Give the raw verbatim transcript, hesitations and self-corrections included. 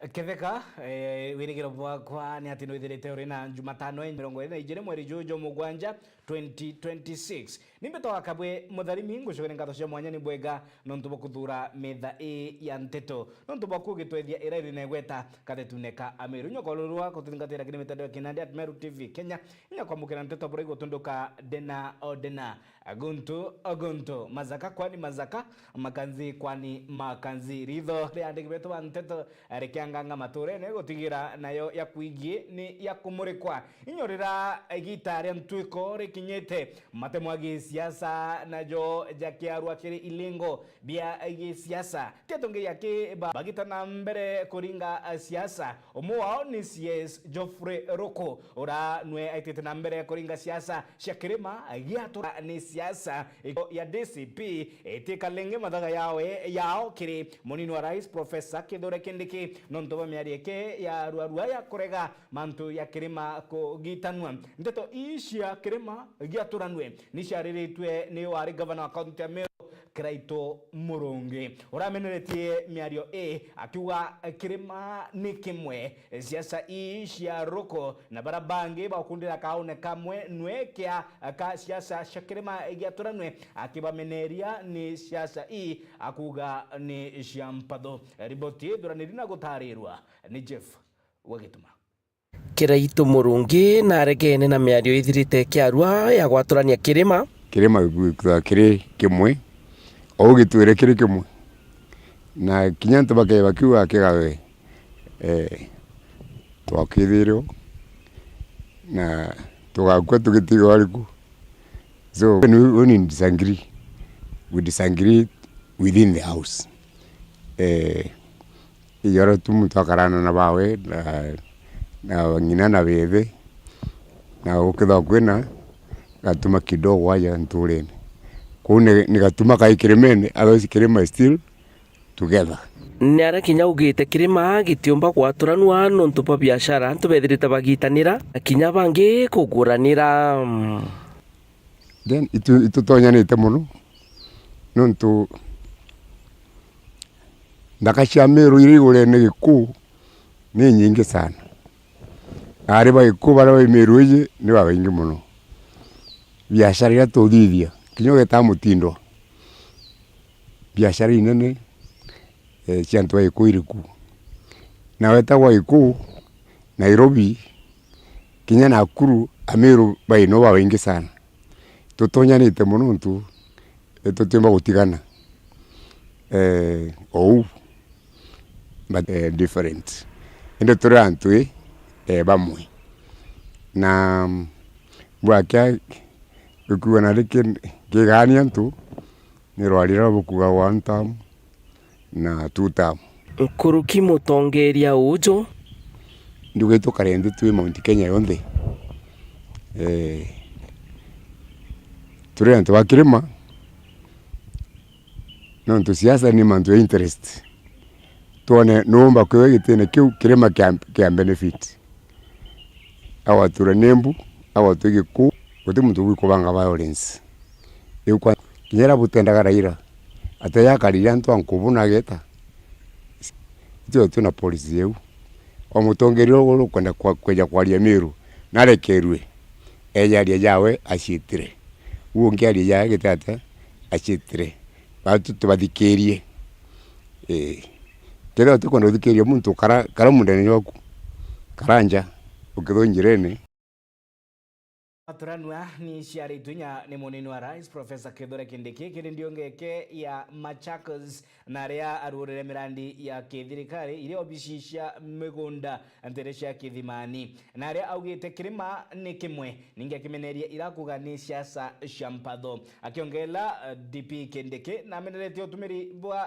Ketheka, eh, wirigiro bwakwa ni ati nwithirite uri na Jumatano ya mirongo iri na ijiri mweri juju jwa mugwanja, twenty twenty-six. Ni mbitwa Kabwe Mutharimi, ngucokeria ngatho cia mwanya ni bwega nontu bwa kuthura metha ii ya nteto. Nontu bwa kugitwethia irairi na igweta kathetune ka Ameru. Inya kwa rurua kututhingatira kiri mitandao ya kinandi at Meru T V Kenya. Inya kwamukira nteto bura igutunduka dena o dena. Aguntu, aguntu, mazaka kwani mazaka, makanzi kwani makanzi. Ritho ria andiki betu ba nteto rikianganga maturene gutigira nayo ya kwigi ni ya kumurikwa. Inyorira igita ria ntwiko rikinyite, matemo a gisiasa najo jakiarua kiri ilingo bia gisiasa. Tetongeria ki ba-, bagita na mbere kuringa siasa. Umwe wao ni C S Geoffrey Ruku, ura nwe aitite na mbere kuringa siasa cia kirima gia Atura ni siasa ya D C P itikalenge mathaga yawe yao kiri munini wa rais Professor Kithure Kindiki nontu bwa miario eke ya ruarua ya kurega mantu ya kirima kugitanua. Nteto ii cia kirima gia Atura nwe ni ciariritwe ni wari gavana wa kaunti ya Meru Kiraitu Murungi. Urameneretie miario ii akiuga kirima ni kimwe, siasa ii cia Ruku na bara bangi bakundira kaune kamwe nwe kia ka siasa cia kirima gia Atura nwe akibameneria ni siasa ii akuuga ni cia mpatho. Riboti ii thuraniri na gutarirwa ni Jeff wa Gituma. Kiraitu Murungi naregene na miario ithirite kiarua ya gwaturania kirima. Kirima gikuthwa kiri kimwe, o gitwire kiri kimwe. Na kinya antu bakeba kiuga kigawe, eh, twakithirwo, na tugakua tugitigwa ariku. So, when we, when we disagree, we disagree within the house. Eh, ijoro tu muntu akarana na bawe, na, na ng'ina na bethe, na gukithwa kwina gatuma kidogo aja nturene. Kuu ni, ni gatuma kai kirimene, otherwise kirima is still together. Ni aria kinya ugite kirima gitiumba gwaturanua nontu bwa biashara antu bethirite bagitanira, na kinya bangi kuguranira. Then itu-, itutonyanite mono, nontu nthaka cia Meru iria igurene Gikuu ni nyingi sana. Na ari ba Gikuu baria bai Meru iji ni babaingi mono. Biashara iria tuthithia, kinya ugetaa Mutindwa, biashara inene, eh, cia antu ba Gikuu iri ku. Na weta gwa Gikuu, Nairobi, kinya Nakuru, Ameru bai no babaingi sana. Tutonyanite mono nontu, eh, tutiumba gutigana, eh, ou, but, eh, different. Indi turi antu i, eh, bamwe. Na, mm, bwakia gikuuga na riki kigani antu, ni rwari ruria bukuuga one term, na two term. Nkuruki mutongeria uju. Nduge tukare nthi twi Mount Kenya yonthe. Eh, turi antu ba kirima, nontu siasa ni mantu ya interest. Twone nuumba kwiwa gitine kiu kirima kia, kia benefit. Agwatura ni mbu, agwatua Gikuu, guti muntu ugwikubanga violence. Riu kwa, kinya riria butendaga Raila, ateja akarire antu a nkubu na ageta. Itwe twina policy iu. O mutongeria uria ukwenda kwa-, kweja kwaria Meru, narekerue. Eja aria jawe aciitire. Uu ungi aria jawe giti atia? Aciitire. Batu tubathikirie. Ii. Kethira utikwenda uthikiria muntu, kara, kara mundene jwaku. Kara nja, ukithwa njirene. Aturanua ni ciaritwe inya ni munini wa rais, Professor Kithure Kindiki, kiri ndiongeke ya Machakos, na aria aruurire mirandi ya kithirikari iria obici cia migunda ntere cia Kithimani, na aria augite kirima ni kimwe, ningi akimeneria ira kuga ni siasa cia mpatho. Akiongela, eh, D P Kindiki nameneretie utumiri bwa